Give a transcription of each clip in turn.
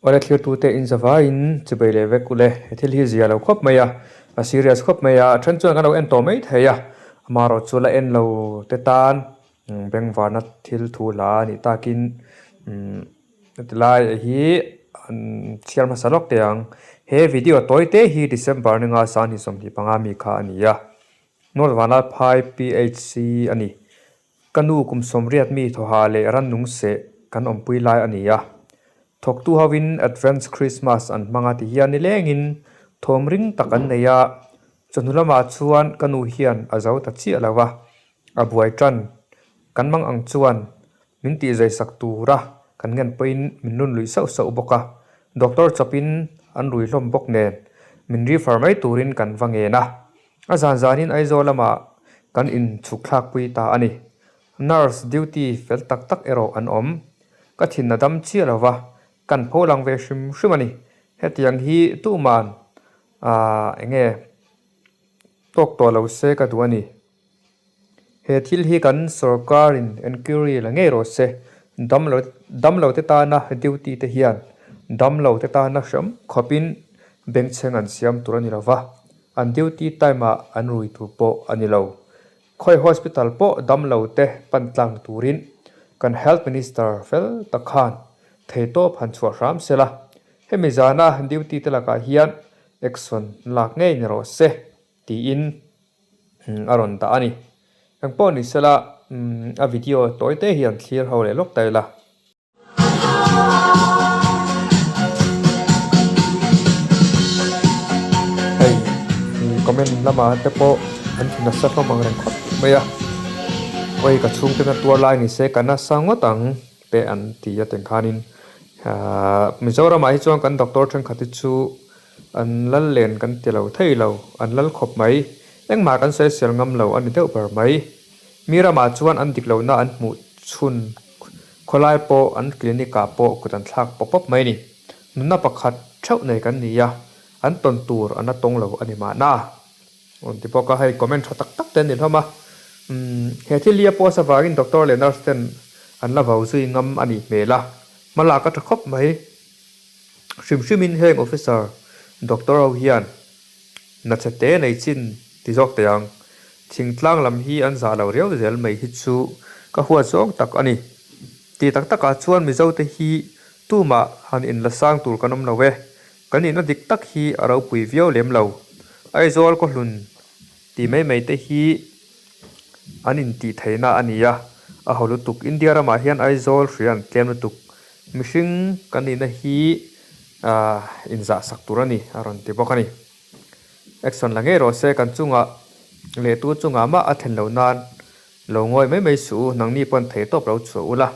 Awle thlirtute in zavaiin chubei leh vek ule, he thil hi zia lo khawp mai a, a serious khawp mai a, a then chuan kan lo en tawh mai thei a, amaherawh chu la en lo te tan bengvarna thil thu hla a nih takin heti lai hi an chhiar hmasa lawk teh ang. He video tawi te hi December ninga 2025 mi kha a ni a, North Vanlalphai PHC a ni. Ka nu kum 80 mi thawha leh rannung seh kan awmpui lai a ni a. Thawktu hovin Advance Christmas an hmang a ti hian nilengin thawm ring tak an nei a. Chawhnu lamah chuan ka nu hian a zo ta chiah lo a, a buai tan. Kan mang ang chuan min tihzaisak tura kan ngen pawhin min run luih sauh sauh bawk a. Doctor chawpin an rui hlawm bawk nen min refer mai turin kan va ngen a. A zan zanin Aizawl lamah kan inchhuk thlakpui ta a ni. Nurse duty fel tak tak erawh an awm. Ka thin a dam chiah lo va, kan pho lang ve hrim hrim a ni. Hetiang hi tuman aah eng nge tawk tawh lo se ka duh a ni. He thil hi kan sorkarin enquiry la ngei rawh se. Damlo damlo te tana duty te hian damlo te tana hram khawpin bengchheng an siam tur a ni lo va. An duty time ah an rui tur pawh a ni lo. Khawi hospital pawh damlo te pan tlang turin kan Health Minister fel tak khan theitawp han chhuah hram se la. Hemi zana duty te lakah hian action lak ngei ni rawh se tiin a rawn dah a ni. Engpawh ni sela a video tawi te hi an thlir ho leh lawk ta ila. Hei comment lamah te pawh an thi nasa hlawm ang reng khawp mai a, awi ka chhungte na tuar lai ni se ka nasa ngawt ang te an ti a teng khanin ahh Mizoramah hi chuan kan doctor thenkhat hi chu an lal len kan ti lo thei lo, an lal khawp mai, engmah kan sawi sel ngam lo a ni deuh ber mai. Mi ramah chuan an dik lohna an hmuh chhun khawlai pawh an clinic ah pawh kut an thlak pawp pawp mai a ni. Nunna pakhat theuh nei kan ni a, an tawn tur an la tawng lo a ni mahna. Rawn ti bawk a, hei comment tha tak tak te an ni hlawm a. Umm he thil hi a post avangin doctor leh nurse ten an la vau zui ngam a nih hmel a, hma lak a tha khawp mai. Hrim hrimin heng officer doctor ho hian Hnathla te nei chin ti zawk teh ang. Thingtlang lam hi an zah lo riau zel mai hi chu ka huat zawng tak a ni. Ti tak takah chuan Mizo te hi tumah han inla sang tur kan awm lo e. Kan nihna dik tak hi a ropui viau lem lo. Aizawl kawhlun ti mai mai te hi an intih theihna a ni a, a ho lutuk. India ramah hian Aizawl hria an tlem lutuk. Mihring kan nihna hi inzah sak tur a ni a rawn ti bawk a ni. Action la ngei rawh se kan chungah leh tu chungah mah a thlen loh nan lo ngawi mai mai suh u, nangni pawn thei tawp lo chhuah ula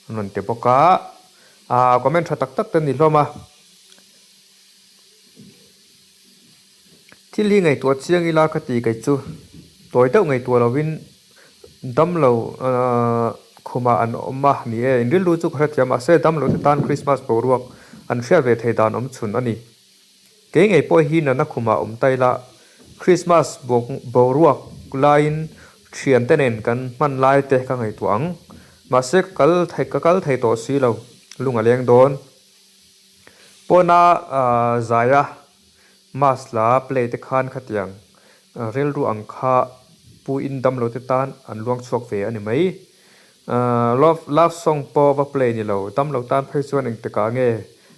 a rawn ti bawk a. Comment tha tak tak te ni hlawm a. Thil hi ngaihtuah chiang ila ka ti kei chu tawi deuh ngaihtuah lovin damlo khumah an awm a ni e. In rilru chu ka hrethiam mahse damlo te tan Christmas boruak an hriat ve thei dan awm chhun a ni. Kei ngei pawh hi nana khumah awm ta ila Christmas boruak laiin thiante nen kan hman lai te ka ngaihtuah ang. Mahse ka kal ka kal thei tawh si lo lung a leng dawn. Pawna zaia Mass la play te khan khatiang rilru ang kha pu in damlo te tan an luang chhuak ve a ni mai. Love love song pawh va play ni lo, damlo tan phei chuan engtikah nge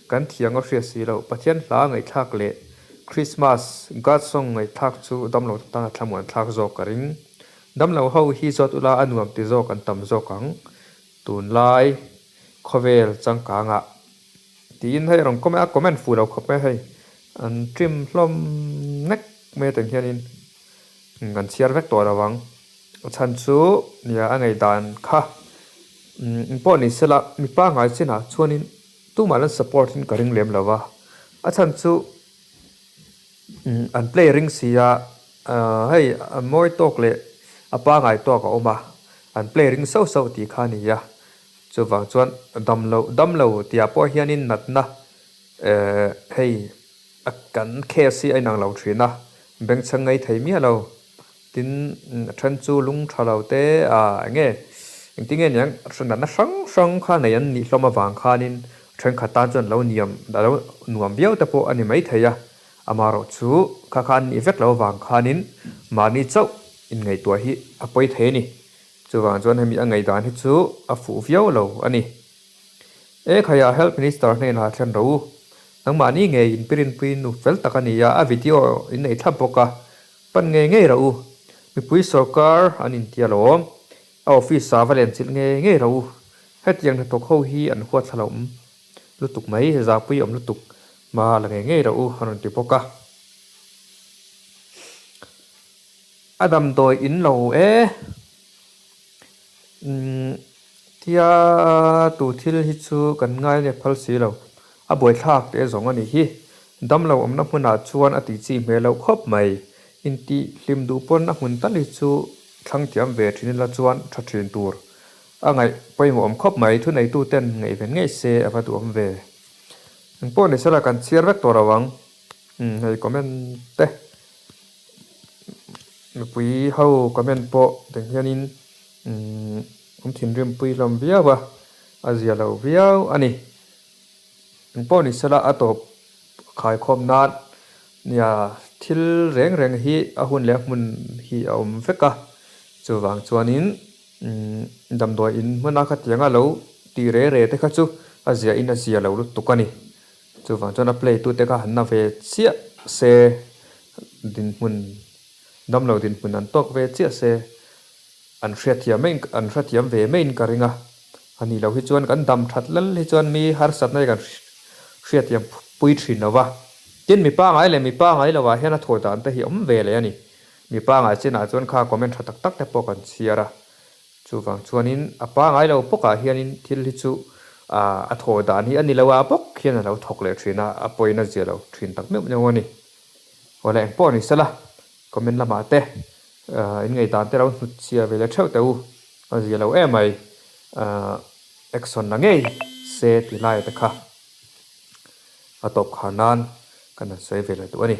kan thiang a hriat si loh. Pathian hla ngaihthlak leh Christmas God song ngaihthlak chu damlo te tan a thlamuan thlak zawk ka ring. Damlo ho hi zawt ula a nuam ti zawk an tam zawk ang. Tunlai khawvel changkangah Tiin hei rawn comment a, comment fuh lo khawp mai a hei. An trim hlawm nek mai atang hianin an chhiar vek tawh lo ang. A chhan chu nia a ngaihdan kha umm pawh ni sela mipa ngai chinah chuanin tumah lan support in ka ring lem lo va. A chhan chu umm an play ring si a, hei a mawi tawk leh a pangai tawk a awm a, an play ring sauh sauh tih kha a ni a. Chuvang chuan damlo damlo tihah pawh hianin natna eh hei a kan case hi a inang lo thin a, bengchheng ngei thei miah lo. Tin, a then chu lung tha lo te ah eng nge engtin nge niang natna hrang hrang kha nei an nih hlawm avang khanin Thenkhat tan chuan lo niam a lo nuam viau te pawh a ni maithei a, amaherawhchu kha kha an nih vek lo avang khanin mahni chauh inngaihtuah hi a pawi thei a ni. Chuvang chuan hemi a ngaihdan hi chu a fuh viau lo a ni. E khaia Health Minister hnenah thlen rawh u. Nangmahni ngei inpirinpui nu fel tak a ni a, a video in nei thlap bawk a, pan ngei ngei rawh u. Mipui sorkar an inti alawm. A office ah va len chilh ngei ngei rawh u. Hetiang hnathawk ho hi an huat thla lo awm lutuk mai, zahpui awm lutuk hma la ngei ngei rawh u a rawn ti bawk a. A damdawi in lo e. Umm tia tu thil hi chu kan ngai leh phal si lo. A buaithlak teh zawng a nih hi. Damlo awmna hmunah chuan a tih chi hmel loh khawp mai. Intih hlim duh pawn a hmun tal hi chu thlang thiam ve thin ila chuan tha thin tur. A ngaih pawimawh awm khawp mai. Thuneituten ngaihven ngei se a va duhawm ve. Engpawh ni sela kan chhiar vek tawh lo ang. Umm hei comment te. Mipui ho comment pawh teng hianin umm an thinrimpui hlawm viau a, a zia lo viau a ni. Engpawh ni sela a tawp khaikhawm nan nia thil reng reng hi a hun leh a hmun hi a awm vek a, chuvang chuanin umm damdawi in hmana khatianga lo tih re re te kha chu a ziahin a zia lo lutuk a ni. Chuvang chuan a play tute kha han na ve chiah se, dinhmun damlo dinhmun an tawk ve chiah se, an hriatthiam mai an hrethiam ve maiin ka ring a. A nih loh hi chuan kan dam that lal hi chuan mi harsatna hi kan hriatthiam pui thin lo va. Tin, mi pangai leh mi pangai lovah hian a thaw dan te hi awm ve leh a ni. Mi pangai chinah chuan kha comment tha tak tak te pawh kan chhiar a. Chuvang chuanin a pangai lo bawkah hianin thil hi chu a thaw dan hi a ni lo a bawk hian a lo thawk leh thin a, a pawina zia lo thin tak meuh meuh a ni. Awle eng pawh ni sela, comment lamah te in ngaihdan te lo hnut chhia ve leh theuh teh u, a zia lo em mai, action la ngei se ti lai te kha a tawp khar nan kan han sawi ve leh duh a ni.